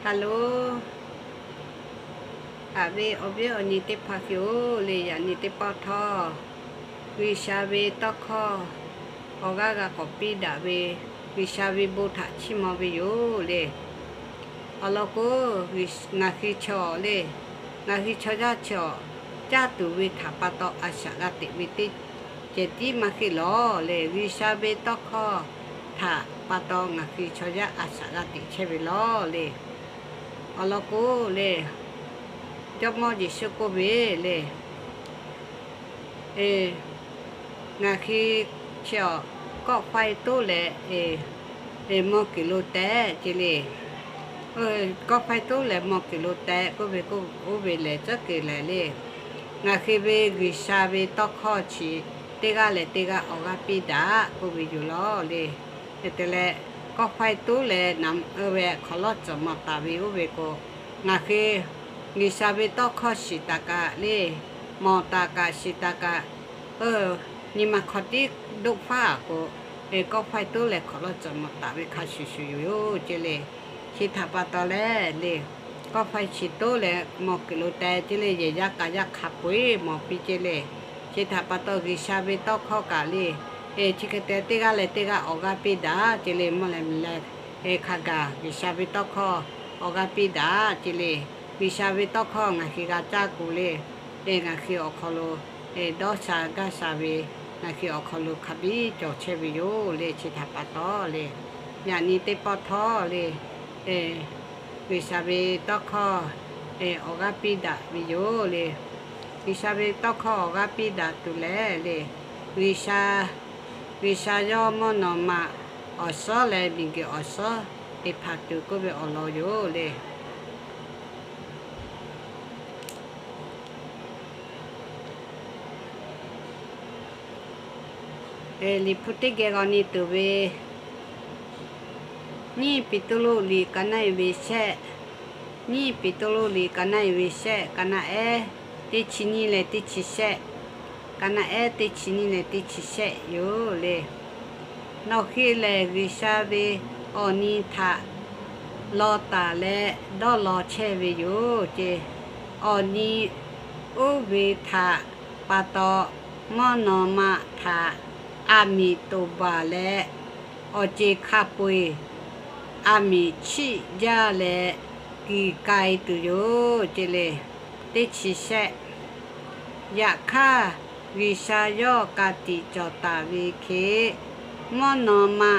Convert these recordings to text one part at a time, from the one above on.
Hello, haꞈ ve awˬ viˉ awˬ nyi teˇ hpaˍ hk'e-oˬ le, yaꞈ nyi teˇ pawˆ htawˇ G'uiˬsha ve tawˇ hkawˇ awˬ g'aˇ g'a k'awꞈ piˇ daꞈ ve, G'uiˬsha ve bon htaꞈ chiˇ mvuh ve yoˬ le. Awˬ lawn k'o, ngaˬ hui chaw le, ngaˬ hui chaw yaˇ chaw caˇ tuˬ ve htaꞈ pa taw a shaꞈ g'a teꞈ ve teˇ cehˬ tiˉ maˇ heˆ lawˬ le. G'uiˬsha ve tawˇ hkawˇ htaꞈ pa taw ngaˬ hui chaw yaˇ a shaꞈ g'a teꞈ chehˇ ve lawˬ le. Awˬ lawn k'o le, Jawˇmawˇ Yeˍsuˆ k'oˆ ve le, ngaˬ hui chi awˬ kawˆ faiˇ toˉ leh mawˇ kuiˬ lo tehꞈ ce le. Kawˆ faiˇ toˉ leh mawˇ kuiˬ lo tehꞈ k'oˆ ve k'o, oˇ ve lehˬ tcuhˉ kuiˬ lehˬ le. Ngaˬ hui ve G'uiˬsha ve tawˇ hkawˇ chi teˇ g'aˇ leh teˇ g'aˇ awˬ g'aˇ piˇ daꞈ k'oˆ ve yoˬ lawˬ le. Hk'e te leh, kawˆ faiˇ toˉ leh naˍ ve hk'awꞈ lawˉ cawˬ mawˬ taˍ ve oˇ ve k'o, ngaˬ hui G'uiˬsha ve tawˇ hkawˇ shiˍ taˍ kaꞈ le, mawˬ taˍ kaꞈ shiˍ taˍ kaꞈ, nyi ma hk'aw tiˉ doˆ faˉ a k'o, kawˆ faiˇ toˉ leh hk'awꞈ lawˉ cawˬ mawˬ taˍ ve hk'a shuˍ shuˍ yoˬ ce le. Chi htaꞈ pa taw leh le, kawˆ faiˇ chi toˉ leh mawˇ kuiˬ lo tehꞈ ce le, yehˬ yaˇ k'a yaˇ hk'a peu-eˬ mawˬ piˇ ce le. Chi htaꞈ pa taw G'uiˬsha ve tawˇ hkawˇ kaꞈ le, chi hk'e te teˇ g'aˇ leh teˇ g'aˇ awˬ g'aˇ piˇ daꞈ ce le. Mvuhˇ leh mvuhˇ leh hk'a gaˬ G'uiˬsha ve tawˇ hkawˇ awˬ g'aˇ piˇ daꞈ ce le. G'uiˬsha ve tawˇ hkawˇ ngaˬ hui g'a caˇ k'o le, ngaˬ hui awˬ hk'aw lo dawˇ sha gaˇ sha ve, ngaˬ hui awˬ hk'aw lo hk'a biˇ cawˬ chehˇ ve yoˬ le. Chi htaꞈ pa taw le, yaꞈ nyi teˇ pawˆ htawˇ le, G'uiˬsha ve tawˇ hkawˇ awˬ g'aˇ piˇ daꞈ ve yoˬ le. G'uiˬsha ve tawˇ hkawˇ awˬ g'aˇ piˇ daꞈ tuˬ leh le, G'uiˬsha, G'uiˬsha yawˇ mvuhˇ naw ma awˬ suhˉ leh miˬguiˬ awˬ suhˉ te hpanˍ tuˬ k'oˆ ve awˬ lawn yoˬ le. Liꞈ hpu teˇ geh g'aw nyi tuˬ ve, nyiˇ Peˍtruˆ liꞈ ka naˆ e ve shehˆ, nyiˇ Peˍtruˆ liꞈ ka naˆ e ve shehˆ, ka naˆ ehˉ teˇ chi nyiˇ leh teˇ chi shehˆ, ka naˆ ehˉ teˇ chi nyiˇ leh teˇ chi shehˆ yoˬ le. Nawˬ hui lehˬ G'uiˬsha ve awˬ nyi htaꞈ law taˍ leh dawˇ law chehˇ ve yoˬ ce. Awˬ nyi oˇ ve htaꞈ pa taw, mvuhˇ naw ma htaꞈ aˬ miˍ toˍ baˬ leh, awˬ ceˬ hk'a peu-eˬ aˬ miˍ chiˆ jaˇ leh kiˬ k'ai tuˬ yoˬ ce le. Teˇ chi shehˆ, yaꞈ hk'aˇ G'uiˬsha yawˇ ka tiꞈ cawˬ taˍ ve hk'e, mvuhˇ naw ma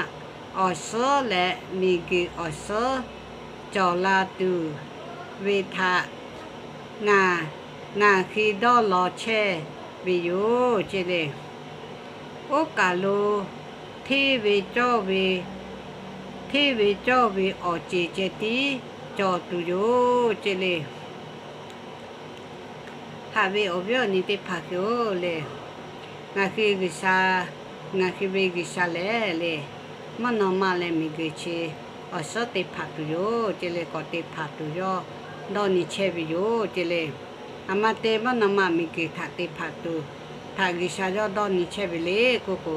awˬ suhˉ leh miˬguiˬ awˬ suhˉ cawˬ la tuˬ ve htaꞈ ngaˬ, ngaˬ hui dawˇ law chehˇ ve yoˬ ce le. Oˇ kaˬ lo hteˇ ve cawˇ ve, hteˇ ve cawˇ ve awˬ ceˬ ceh tiˉ cawˬ tuˬ yoˬ ce le. Haꞈ ve awˬ viˉ awˬ nyi teˇ hpaˍ hk'e-oˬ le, ngaˬ hui G'uiˬsha, ngaˬ hui ve G'uiˬsha lehˬ le, mvuhˇ naw ma leh miˬguiˬ chi awˬ suhˉ te hpanˍ tuˬ yoˬ ce le. K'awꞈ te hpanˍ tuˬ yawˇ dawˇ nyi chehˇ ve yoˬ ce le. Aˬ ma te mvuhˇ naw ma miˬguiˬ htaꞈ te hpanˍ tuˬ htaꞈ G'uiˬsha yawˇ dawˇ nyi chehˇ ve le k'oˆ k'o,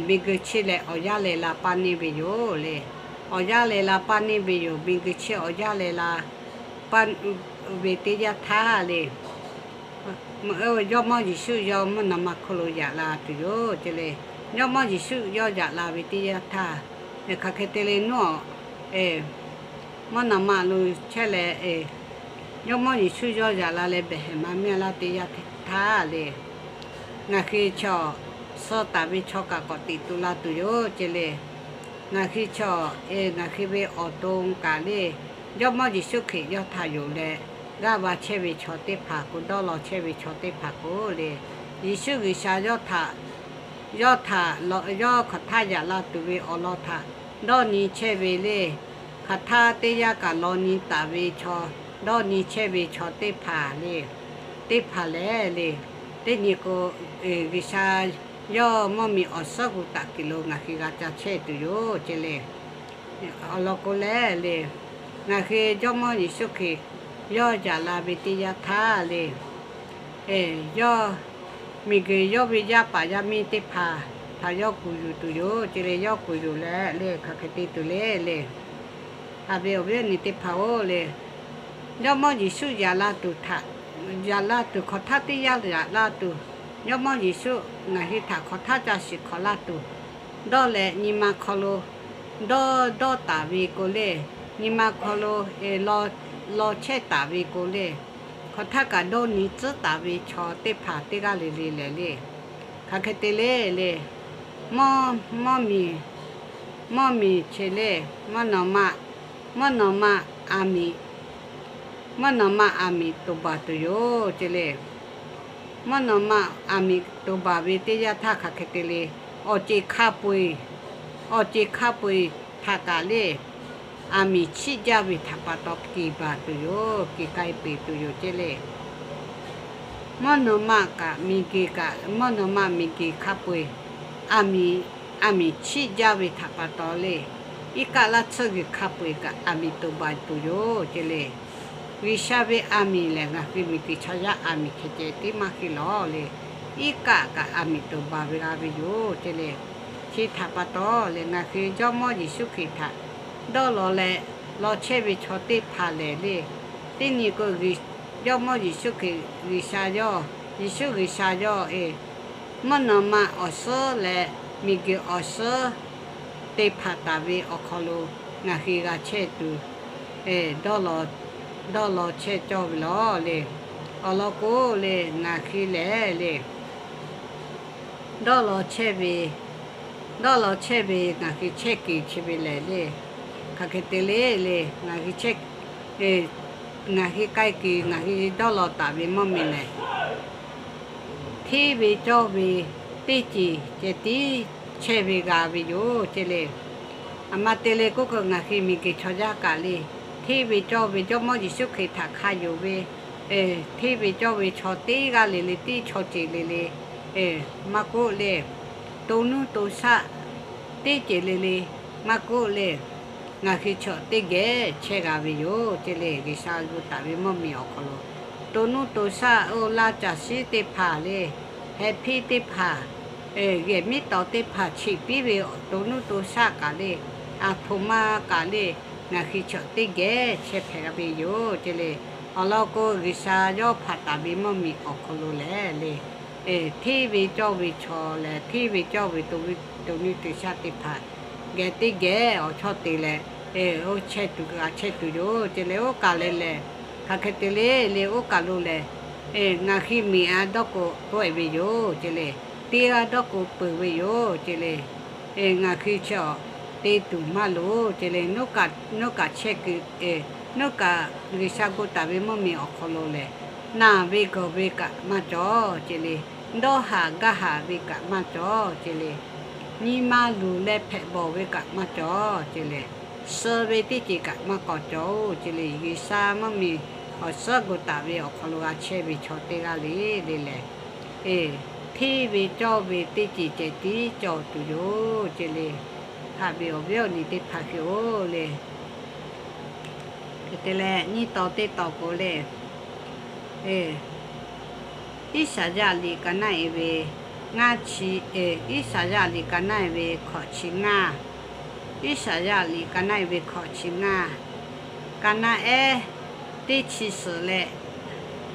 miˬguiˬ chi lehˬ awˬ yanˇ leh la paˇ neˇ ve yoˬ le. Awˬ yanˇ leh la paˇ neˇ ve yoˬ. Miˬguiˬ chi awˬ yanˇ leh la paˇ ve teˇ yanˇ htaˇ le, Jawˇmawˇ Yeˍsuˆ yawˇ mvuhˇ naw ma hk'oˆ lo yaꞈ la tuˬ yoˬ ce le. Jawˇmawˇ Yeˍsuˆ yawˇ yaꞈ la ve teˇ yanˇ htaˇ, hk'aˬ hk'e te le naˉ, mvuhˇ naw ma lo chehˇ leh, Jawˇmawˇ Yeˍsuˆ yawˇ yaꞈ la leh behˬ hehˍ ma miˇ a laˇ teˇ yanˇ htaˇ le, ngaˬ hui chaw suh taˍ ve chaw kaꞈ k'awꞈ teꞈ tu la tuˬ yoˬ ce le. Ngaˬ hui chaw, ngaˬ hui ve awˬ to kaꞈ le, Jawˇmawˇ Yeˍsuˆ Hkriꞈ yawˇ htaꞈ yonˍ leh g'aˇ va chehˇ ve chaw teˇ hpaˍ k'o, dawˇ law chehˇ ve chaw teˇ hpaˍ k'o le, Yeˍsuˆ G'uiˬsha yawˇ htaꞈ, yawˇ htaꞈ, yawˇ hk'aˬ htaˇ yaꞈ la tuˬ ve awˬ lawn htaꞈ dawˇ nyi chehˇ ve le. Hk'aˬ htaˇ teˇ yanˇ kaꞈ law nyi taˍ ve chaw, dawˇ nyi chehˇ ve chaw teˇ hpaˍ le, teˇ hpaˍ lehˬ le, teˇ nyi k'o, G'uiˬsha yawˇ mvuhˇ miˬ awˬ suhˉ gu taꞈ kuiˬ lo ngaˬ hui g'a ca chehˇ tuˬ yoˬ ce le. Awˬ lawn k'o lehˬ le, ngaˬ hui Jawˇmawˇ Yeˍsuˆ Hkriꞈ yawˇ yaꞈ la ve teˇ yanˇ htaˇ le, yawˇ miˬguiˬ yawˇ ve yaˇ paˍ yaˇ miˇ teˇ hpaˍ htaꞈ yawˇ kuˬ yuˬ tuˬ yoˬ ce le. Yawˇ kuˬ yuˬ leh le hk'aˬ hk'e te tuˬ le le, Haꞈ ve awˬ viˉ awˬ nyi teˇ hpaˍ-oˬ le, Jawˇmawˇ Yeˍsuˆ yaꞈ la tuˬ htaꞈ, yaꞈ la tuˬ hk'awꞈ htaˇ teˇ yanˇ yaꞈ la tuˬ, Jawˇmawˇ Yeˍsuˆ ngaˬ hui htaꞈ hk'awꞈ htaˇ ca shiˍ hk'awꞈ la tuˬ, dawˇ leh nyi ma hk'aw lo dawˇ dawˇ taˍ ve k'o le, nyi ma hk'aw lo law chehˇ taˍ ve k'o le, hk'awꞈ htaˇ kaꞈ dawˇ nyi tcuhˉ taˍ ve chaw teˇ hpaˍ teˇ g'aˇ le le lehˬ le. Hk'aˬ hk'e te le le, mvuhˇ miˬ, mvuhˇ miˬ chi le, mvuhˇ naw ma, mvuhˇ naw ma aˬ miˍ, mvuhˇ naw ma aˬ miˍ toˍ baˬ tuˬ yoˬ ce le. Mvuhˇ naw ma aˬ miˍ toˍ baˬ ve teˇ yanˇ htaˇ hk'aˬ hk'e te le, awˬ ceˬ hk'a peu-eˬ, awˬ ceˬ hk'a peu-eˬ htaꞈ kaꞈ le, aˬ miˍ chiˆ jaˇ ve htaꞈ pa taw keˬ baˬ tuˬ yoˬ, keˬ k'ai peˬ tuˬ yoˬ ce le. Mvuhˇ naw ma kaꞈ miˬguiˬ kaꞈ, mvuhˇ naw ma miˬguiˬ hk'a peu-eˬ aˬ miˍ, aˬ miˍ chiˆ jaˇ ve htaꞈ pa taw le, iˉ kaˆ laˇ tsuhˇ g'uiˬ hk'a peu-eˬ kaꞈ aˬ miˍ toˍ baˬ tuˬ yoˬ ce le. G'uiˬsha ve aˬ miˍ lehˬ ngaˬ hui miˬguiˬ chaw yaˇ aˬ miˍ hkeh ceh tiˉ maˇ heˆ lawˬ le. Iˉ kaˆ kaꞈ aˬ miˍ toˍ baˬ ve g'a ve yoˬ ce le. Chi htaꞈ pa taw lehˬ ngaˬ hui Jawˇmawˇ Yeˍsuˆ Hkriꞈ htaꞈ dawˇ law leh law chehˇ ve chaw teˇ hpaˍ lehˬ le, teˇ nyi k'o, Jawˇmawˇ Yeˍsuˆ Hkriꞈ G'uiˬsha yawˇ, Yeˍsuˆ G'uiˬsha yawˇ e, mvuhˇ naw ma awˬ suhˉ leh miˬguiˬ awˬ suhˉ te hpanˍ taˍ ve awˬ hk'aw lo ngaˬ hui g'a chehˇ tuˬ, dawˇ law chehˇ cawˇ ve lawˬ le. Awˬ lawn k'o le, ngaˬ hui lehˬ le, dawˇ law chehˇ ve, dawˇ law chehˇ ve ngaˬ hui chehˇ kuiˬ chi ve lehˬ le, hk'aˬ hk'e te le le, ngaˬ hui chehˇ, ngaˬ hui k'ai kuiˬ ngaˬ hui dawˇ law taˍ ve mvuhˇ miˬ lehˬ, hteˇ ve cawˇ ve teˇ ceuˬ ceh tiˉ chehˇ ve g'a ve yoˬ ce le. Aˬ ma te le k'oˆ k'o, ngaˬ hui miˬguiˬ chaw yaˇ kaꞈ le, hteˇ ve cawˇ ve Jawˇmawˇ Yeˍsuˆ Hkriꞈ htaꞈ hk'a yonˍ ve, hteˇ ve cawˇ ve chaw teˇ g'aˇ le le, teˇ chaw ceuˬ le le, maˇ k'oˆ le, to nuˇ to shaˆ teˇ ceuˬ le le, maˇ k'oˆ le, ngaˬ hui chaw teˇ geh chehˇ g'a ve yoˬ ce le. G'uiˬsha gu taˍ ve mvuhˇ miˬ awˬ hk'aw lo to nuˇ to shaˆ oˇ laˇ caˬ shiˉ teˇ hpaˍ le, heh hpiˇ teˇ hpaˍ, yehˬ miˉ tawˍ teˇ hpaˍ cheꞈ piˇ ve to nuˇ to shaˆ kaꞈ le, aˬ htoꞈ ma kaꞈ le, ngaˬ hui chaw teˇ geh chehˇ hpehꞈ g'a ve yoˬ ce le. Awˬ lawn k'o, G'uiˬsha yawˇ hpanˍ taˍ ve mvuhˇ miˬ awˬ hk'aw lo lehˬ le, hteˇ ve cawˇ ve chaw leh hteˇ ve cawˇ ve to nuˇ to shaˆ teˇ hpaˍ geh teˇ geh awˬ chawˇ te leh, oˇ chehˇ tuˬ g'a chehˇ tuˬ yoˬ ce le. Oˇ kaˬ le lehˬ, hk'aˬ hk'e te le le, oˇ kaˬ lo lehˬ, ngaˬ hui miˬ a dawˇ k'o k'oˆ e ve yoˬ ce le. Teˇ g'aˇ dawˇ k'o peuˬ ve yoˬ ce le. Ngaˬ hui chi awˬ te tuˬ maˇ loˍ ce le. Nawˉ kaꞈ chehˇ kuiˬ, nawˉ kaꞈ G'uiˬsha gu taˍ ve mvuhˇ miˬ awˬ hk'aw lo lehˬ, naˬ ve gawˬ ve kaꞈ maˇ cawˬ ce le. Dawˇ haˍ gaˇ haˍ ve kaꞈ maˇ cawˬ ce le. Nyi ma luˬ leh hpehꞈ bawˬ ve kaꞈ maˇ cawˬ ce le. Suh ve teˇ ceuˬ kaꞈ maˇ k'awꞈ cawˬ-oˬ ce le. G'uiˬsha mvuhˇ miˬ awˬ suhˉ gu taˍ ve awˬ hk'aw lo g'a chehˇ ve chaw teˇ g'aˇ le le lehˬ, hteˇ ve cawˇ ve teˇ ceuˬ ceh tiˉ cawˬ tuˬ yoˬ ce le. Haꞈ ve awˬ viˉ awˬ nyi teˇ hpaˍ hui-oˬ le, hk'e te leh nyiˇ taw teˇ taw k'o le, Iˉsaˍyaˆ liꞈ ka naˆ e ve ngaˇ chi, Iˉsaˍyaˆ liꞈ ka naˆ e ve hkawꞈ chi ngaˇ, Iˉsaˍyaˆ liꞈ ka naˆ e ve hkawꞈ chi ngaˇ, ka naˆ ehˉ teˇ chi suhˍ leh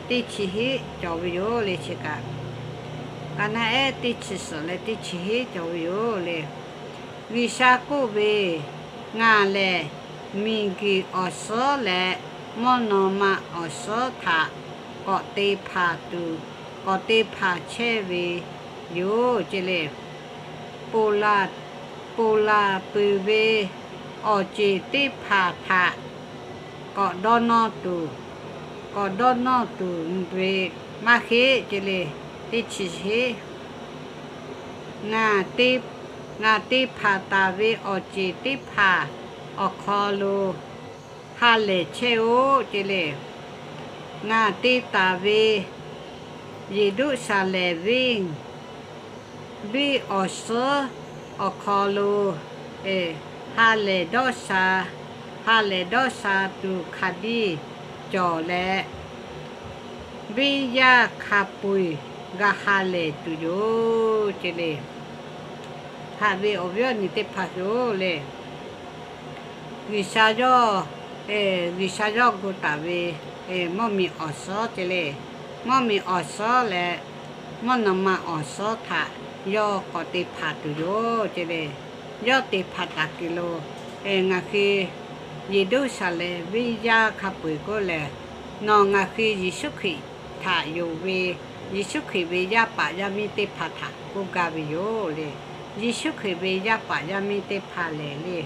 teˇ chi hiˉ cawˬ ve yoˬ le chi kaꞈ. Ka naˆ ehˉ teˇ chi suhˍ leh teˇ chi hiˉ cawˬ ve yoˬ le. G'uiˬsha k'oˆ ve, Ngaˬ lehˬ miˬguiˬ awˬ suhˉ leh mvuhˇ naw ma awˬ suhˉ htaꞈ k'awꞈ te hpanˍ tuˬ, k'awꞈ te hpanˍ chehˇ ve yoˬ ce le. Ponˬ laˬ, ponˬ laˬ peuˬ ve awˬ ceˬ teˇ hpaˍ htaꞈ k'awꞈ dawˇ nawˇ tuˬ, k'awꞈ dawˇ nawˇ tuˬ ve maˇ heˆ ce le. Teˇ chi heˆ, ngaˬ te, ngaˬ te hpanˍ taˍ ve awˬ ceˬ teˇ hpaˍ awˬ hk'aw lo ha lehˬ chehˇ-oˆ ce le. Ngaˬ te taˍ ve Yeˍruˆsaˍlehnˍ venˇ, venˇ awˬ suhˉ awˬ hk'aw lo ha lehˬ dawˇ sha, ha lehˬ dawˇ sha tuˬ hk'a biˇ cawˬ leh, venˇ yaˇ hk'a peu-eˬ g'a ha lehˬ tuˬ yoˬ ce le. Haꞈ ve awˬ viˉ awˬ nyi teˇ hpaˍ hui-oˬ le, G'uiˬsha yawˇ, G'uiˬsha yawˇ gu taˍ ve mvuhˇmiˬ awˬ suhˉ ce le. Mvuhˇmiˬ awˬ suhˉ leh mvuhˇ naw ma awˬ suhˉ htaꞈ yawˇ k'awꞈ te hpanˍ tuˬ yoˬ ce le. Yawˇ te hpanˍ taˍ kuiˬ lo, ngaˬ hui Yeˍruˆsaˍlehnˍ venˇ yaˇ hk'a peu-eˬ k'oˆ lehˬ, nawˬ ngaˬ hui Yeˍsuˆ Hkriꞈ htaꞈ yonˍ ve, Yeˍsuˆ Hkriꞈ ve yaˇ paˍ yaˇ miˇ teˇ hpaˍ htaꞈ k'oˆ gaˇ ve yoˬ le. Yeˍsuˆ Hkriꞈ ve yaˇ paˍ yaˇ miˇ teˇ hpaˍ lehˬ le,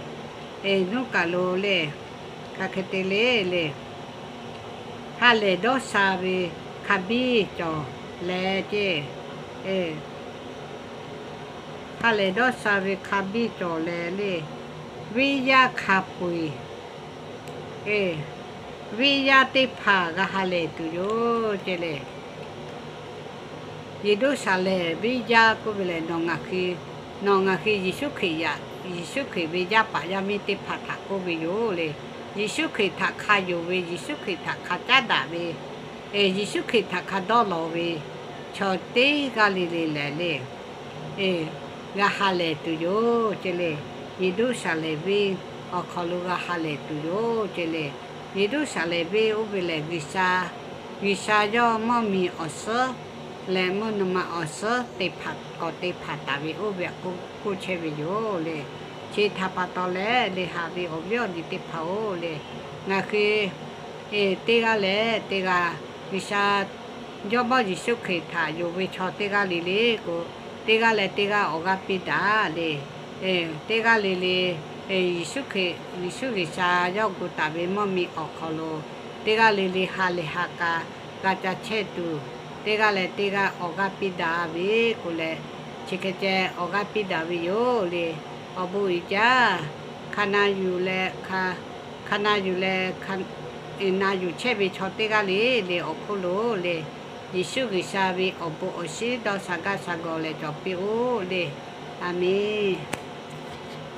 nuˇ kaˬ lo le, hk'aˬ hk'e te le le, ha lehˬ dawˇ sha ve hk'a biˇ cawˬ leh ce, ha lehˬ dawˇ sha ve hk'a biˇ cawˬ leh le, venˇ yaˇ hk'a peu-eˬ, venˇ yaˇ teˇ hpaˍ g'a ha lehˬ tuˬ yoˬ ce le. Yeˍruˆsaˍlehnˍ venˇ yaˇ k'oˆ ve lehˬ, nawˬ ngaˬ hui, nawˬ ngaˬ hui Yeˍsuˆ Hkriꞈ yaꞈ, Yeˍsuˆ Hkriꞈ ve yaˇ paˍ yaˇ miˇ teˇ hpaˍ htaꞈ k'oˆ ve yoˬ le. Yeˍsuˆ Hkriꞈ htaꞈ hk'a yonˍ ve, Yeˍsuˆ Hkriꞈ htaꞈ hk'a caˉ daꞈ ve, Yeˍsuˆ Hkriꞈ htaꞈ hk'a dawˇ lawˬ ve chaw teˇ g'aˇ le le lehˬ le, g'a ha lehˬ tuˬ yoˬ ce le. Yeˍruˆsaˍlehnˍ venˇ awˬ hk'aw lo g'a ha lehˬ tuˬ yoˬ ce le. Yeˍruˆsaˍlehnˍ venˇ oˇ ve lehˬ, G'uiˬsha, G'uiˬsha yawˇ mvuhˇmiˬ awˬ suhˉ leh mvuhˇ naw ma awˬ suhˉ te hpanˍ k'awꞈ te hpanˍ taˍ ve oˇ ve htaꞈ k'oˆ chehˇ ve yoˬ le. Chi htaꞈ pa taw leh le, haꞈ ve awˬ viˉ awˬ nyi teˇ hpaˍ-oˬ le, ngaˬ hui teˇ g'aˇ leh teˇ g'aˇ G'uiˬsha Jawˇmawˇ Yeˍsuˆ Hkriꞈ htaꞈ yonˍ ve chaw teˇ g'aˇ le le k'o, teˇ g'aˇ leh teˇ g'aˇ awˬ g'aˇ piˇ daꞈ le. Teˇ g'aˇ le le Yeˍsuˆ Hkriꞈ, Yeˍsuˆ G'uiˬsha yawˇ gu taˍ ve mvuhˇmiˬ awˬ hk'aw lo teˇ g'aˇ le le ha lehˬ ha k'a g'a ca chehˇ tuˬ, teˇ g'aˇ leh teˇ g'aˇ awˬ g'aˇ piˇ daꞈ ve k'o leh, chi hk'e ceh awˬ g'aˇ piˇ daꞈ ve yoˬ le. Awˬ bon uiˍ jaˇ. Hk'a na yuˬ leh, hk'a na yuˬ leh, na yuˬ chehˇ ve chaw teˇ g'aˇ le le awˬ hk'oˆ lo le, Yeˍsuˆ G'uiˬsha ve awˬ bon awˬ shinˉ dawˇ sha gaˇ sha gawˬ leh cawˬ piˇ-oˆ le. A menˬ.